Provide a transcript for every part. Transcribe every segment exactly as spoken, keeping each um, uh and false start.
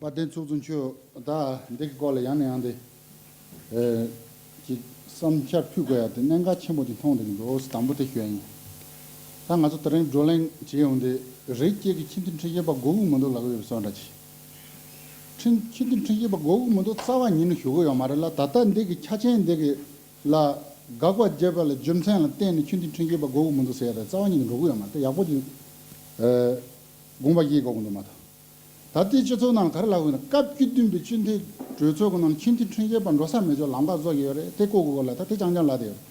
དཔལ་ལྡན་ཚོགས་གཙོ་མཆོག་ད་འདི་གི་སྐོར་ལ་ཡང་ནས་ཡང་དེ་ཨེ་ཅིག་བསམ་འཆར་ཕུལ་དགོས་ཡ་དེ་གནད་འགག་ཆེན་པོ་ཅིག་མཐོང་བསྡད་ཀྱི་འདུག་དང་པོ་དེ་ཞུ་ཡ་ཡིན། ད་ང་ཚོ་དེ་རིང་བགྲོ་གླེང་བྱེད་ཡོང་དུས་རིགས་སྐྱེས་ཀྱི་ཆེས་མཐོའི་ཁྲིམས་ཞིབ་པ་དགོས་ཀྱི་མི་འདུག་ལབ་ཀྱི་ཡོད་པའི་བཟོ་འདྲ་ཅིག་ཁྲིམས་ཆེས་མཐོའི་ཁྲིམས་ཞིབ་པ་དགོས་ཀྱི་མི་འདུག་རྩ་བ་ཉིད་ནས་ཞུ་གི་ཡོད་མ་རེད་ལ། ད་ལྟ་འདི་གི་ཆ་རྐྱེན་འདི་གི་ལ་དགག་པ་བརྒྱབ་པ་ལ་རྒྱུ་མཚན་ལ་བརྟེན་ནས་ཆེས་མཐོའི་ཁྲིམས་ཞིབ་པ་དགོས་ཀྱི་མི་འདུག་ཟེར་ཡ་ད་རྩ་བ་ཉིད་ནས་འགྲོ་གི་ཡོད་མ་རེད། ད་ཡག་པོ་ཅིག་ཨེ་དགོངས་པ་བཞེས་དགོས་ཀྱི་འདུག་མ་གཏོགས། ད་ལྟའི་སྤྱི་ཚོགས་ནང་ག་རེ་ལབ་དགོས་ན། སྐབས་བཅུ་བདུན་པའི་སྤྱི་འཐུས་གྲོས་ཚོགས་ཀྱི་ནང་ཆེས་མཐོའི་ཁྲིམས་ཞིབ་པ་འགྲོ་ས་མེད་ཆོག་ལམ་ཁ་བཟོ་གི་ཡོད་རེད། དེ་བཀོད་དགོས་ལ་ད་དེ་རྐྱང་རྐྱང་ལབ་བསྡད་ཡོད་རེད།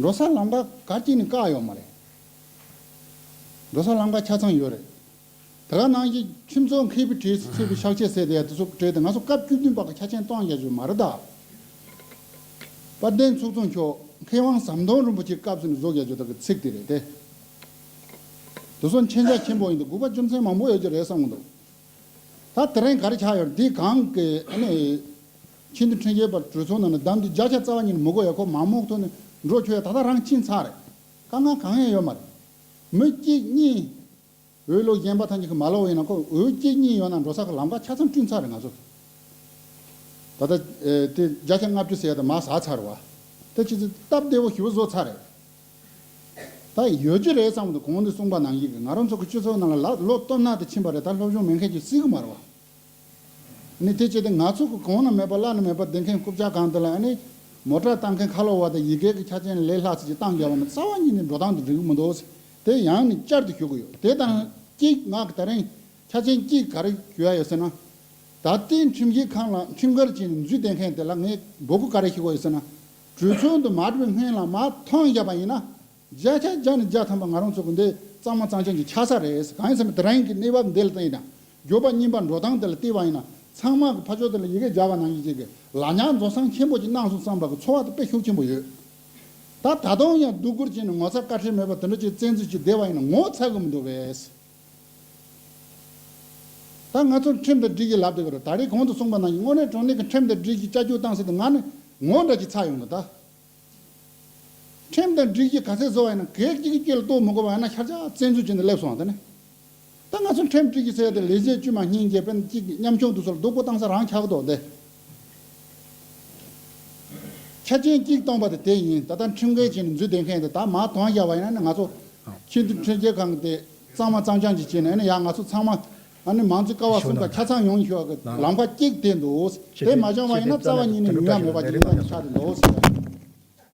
འགྲོ་ས་ལམ་ཁ་ག་རེ་བྱས་ནས་བཀག་ཡོད་མ་རེད། འགྲོ་ས་ལམ་ཁ་ཆ་ཚང་ཡོད་རེད། དེ་ག་ནང་བཞིན་ཁྲིམས་བཟོ་མཁས་པའི་གྲས་སུ་ཚུད་པའི་གཤག་བཅོས་ཟེར་དེ་ཡ་དེ་ཚོ་གྲས་དེ་ང་ཚོ་སྐབས་བཅུ་བདུན་པ་གི་ཆ་རྐྱེན་སྟོན་ཡ་ཞུ་མ་རེད་ད། དཔལ་ལྡན་ཚོགས་གཙོ་མཆོག་མཁས་དབང་ཟམ་གདོང་རིན་པོ་ཆེ་སྐབས་སུ་ནས་བཟོ་ཡ་ཞུ་ད་གི་ཚིག་དེ་རེད་དེ། དེ་ཚོ་མཁྱེན་རྒྱ་ཆེན་པོ་ཡིན་འདུག་དགོས་པ་རྒྱུ་མཚན་མང་པོ་ཡོད་ཀྱི་རེད་བསམ་གི་འདུག་ད་དེ་རིང་ག་རེ་ཆགས་ཡོད་འདི་གང་གི་ཨ་ནི་ཆེས་མཐོའི་ཁྲིམས་ཞིབ་པ་གྲོས་ཚོགས་ནང་ནས་བདམས་དུས་བརྒྱ་ཆ་རྩ་བ་ཉིད་ནས་མི་དགོས་ཡ། ཁོ་མང་མོག་ཐོག་ནས་འགྲོ་ཆོག་ཡ་ད་ལྟ་རང་ཕྱིན་ཚར་རེད། དཀའ་ངལ་གང་ཡང་ཡོད་མ་རེད། མི་གཅིག་གཉིས་འོས་བླུག་གཞན་པ་ཐམས་ཅད་ཀྱི་མ་ལོག་ཡིན་ན་ཁོ་འོས་གཅིག་གཉིས་ཡོད་ན་འགྲོ་ས་གི་ལམ་ཁ་ཆ་ཚང་བསྐྲུན་ཚར་རེད་ང་ཚོ། ད་ལྟ་ཨེ་དེ་བརྒྱ་ཆ་ལྔ་བཅུ་ཟེར་ཡ་དེ་མར་ཟག་ཚར་བ། དེ་ཕྱི་ཚེ་སྟབས་བདེ་བོ་ཞེ་པོ་བཟོ་ཚར་རེད། ད་ཡོད་ཀྱི་རེད་བསམ་འདུག་གོང་དུ་གསུངས་པ་ནང་བཞིན་གྱི་ང་རང་ཚོ་གི་སྤྱི་ཚོགས་ནང་ལ་ལ་ལོ་སྟོང་ནང་དུ་ཕྱིན་པ་རེད། ད་སློབ་སྦྱོང་མེད་མཁན་གྱི་སྲིད་གི་མ་རེད་བ། ནི་དེ་བྱས་ཏེ་ང་ཚོ་གི་གོང་ན་མེད་པ་བླ་ན་མེད་པ་བསྡད་མཁན་རྐུབ་ཀྱག་གང་དེ་ལ་ཨ་ནི་མོ་ཊ་བཏང་མཁན་ཁ་ལོ་བ་དང་ཡི་གེ་གི་ཆ་རྐྱེན་ལས་ལྷག་ཙམ་ཅིག་བཏང་རྒྱག་པ་ནི་རྩ་བ་ཉིད་ནས་འགྲོ་སྟངས་དེ་འགྲིག་གི་མི་འདུག་དེ་ཡང་ནས་བསྐྱར་དུ་ཞུ་གི་ཡོད། དེ་དང་གཅིག་ང་གི་ད་རིང་ཆ་རྐྱེན་གཅིག་ག་རེ་ཞུ་ཡ་ཡོད་ཟེར་ན། ད་ལྟའི་ཁྲིམས་ཞིབ་ཁང་ལ་ཁྲིམས་འགལ་བྱས་ནས་འཛུལ་བསྡད་མཁན་དེ་ལ་ངས་འབོད་སྐུལ་ག་རེ་ཞུ་གི་ཡོད་ཟེར་ན། གྲོས་ཚོགས་འདི་མ་གྲུབ་པའི་སྔོན་ལ་མར་ཐོན་བཞག་པ་ཡིན་ན། བརྒྱ་ཆ་བརྒྱ་ནས་བརྒྱ་ཐམ་པ་ང་རང་ཚོ་གི་འདི་གཙང་མ་གཙང་རྐྱང་གི་ཆགས་ས་རེད། གང་ཡིན་ཟེར་ན་དེ་རིང་གི་གནས་བབ་འདི་ལ་བལྟས་ན། འགྱོད་པ་སྙིང་པ་འགྲོ་སྟངས་དེ་ལ་བལྟས་པ་ཡིན་ན་ཚང་མ་གི་ཕ་ཕྱོགས་དེ་ལ་ཡི་གེ་སྦྱར་བ་ནང་བཞིན་ཅིག་གི་ལག་ཉར་རྫོགས་སངས་ཆེན་པོ་ཅིག་གནང་སོང་བསམ་པ་གི་ཚོར་བ་དེ་དཔེ་ཤུགས་ཆེན་པོ་ཡོད། ད་ད་དུང་ཡང་སྡུག་སྒུར་བྱས་ནས་ངོ་ཚ་བཀའ་དྲིན་མེད་པ་དེ་འདྲ་ཅིག་བཙན་འཛུལ་ཅིག་བསྡད་པ་ཡིན་ན་ངོ་ཚ་གི་མི་འདུག་པས། ད་ང་ཚོ་ཁྲིམས་དང་སྒྲིག་གཞི་ལབ་བསྡད་ཀྱི་རེད། ད་རེས་གོང་དུ་གསུངས་པ་ནང་བཞིན་དངོས་གནས་དྲང་གནས་ཀྱི་ཁྲིམས་དང་སྒྲིག་གཞི་བསྐྱར་བཅོས་བཏང་ཟེར་དུས་ང་ནི་ངོ་འདྲ་ཅིག་ཚ་ཡོང་གི་ད། ཁྲིམས་དང་སྒྲིག་གཞི་ག་ཚད་བཟོ་བ་ཡིན་ན་གེགས་གཅིག་གི་དཀྱིལ་ལ་གཏོགས་མི་དགོས་པ་ཡིན་ན་ཤར་ཕྱོགས་བཙན་འཛུལ་བྱས་ནས་སླེབས་སོང་བ་དེ་ནི། ད་ང་ཚོ་ཁྲིམས་སྒྲིག་གཞི་ཟེར་ཡ་དེ་ལས་བྱེད་དཀྱུས་མ་གཉིས་བརྒྱད་དཔོན་གཅིག་མཉམ་ཆུང་དུ་སོར་སྡུག་པོ་བཏང་ས་རང་ཆགས་འདུག་སྟེ། ཆ་རྐྱེན་གཅིག་སྟོང་པ་དེ་དེ་ཡིན། ད་ལྟ་ཁྲིམས་འགལ་བྱས་ནས་འཛུལ་བསྡད་མཁན་དེ་ད་མར་ཐོན་བཞག་པ་ཡིན་ན་ནི་ང་ཚོ་ཆེས་མཐོའི་ཁྲིམས་ཞིབ་ཁང་གི་དེ་གཙང་མ་གཙང་རྐྱང་ཅིག་བྱས་ནས་ཨ་ནི་ཡ་ང་ཚོ་ཚང་མ་ཨ་ནི་མང་གཙོའི་ཀ་བ་གསུམ་ཀ་ཆ་ཚང་ཡོང་ཤོག་གི་ལམ་ཁ་གཅིག་དེ་འདུག་དེ་མ་བྱུང་བ་ཡིན་ན་རྩ་བ་ཉིད་ནས་ཡོང་ཡ་མེད་པ་ཅིག་ཡིན་ན་ཆགས་ཏེ་འདུག་ཟེར།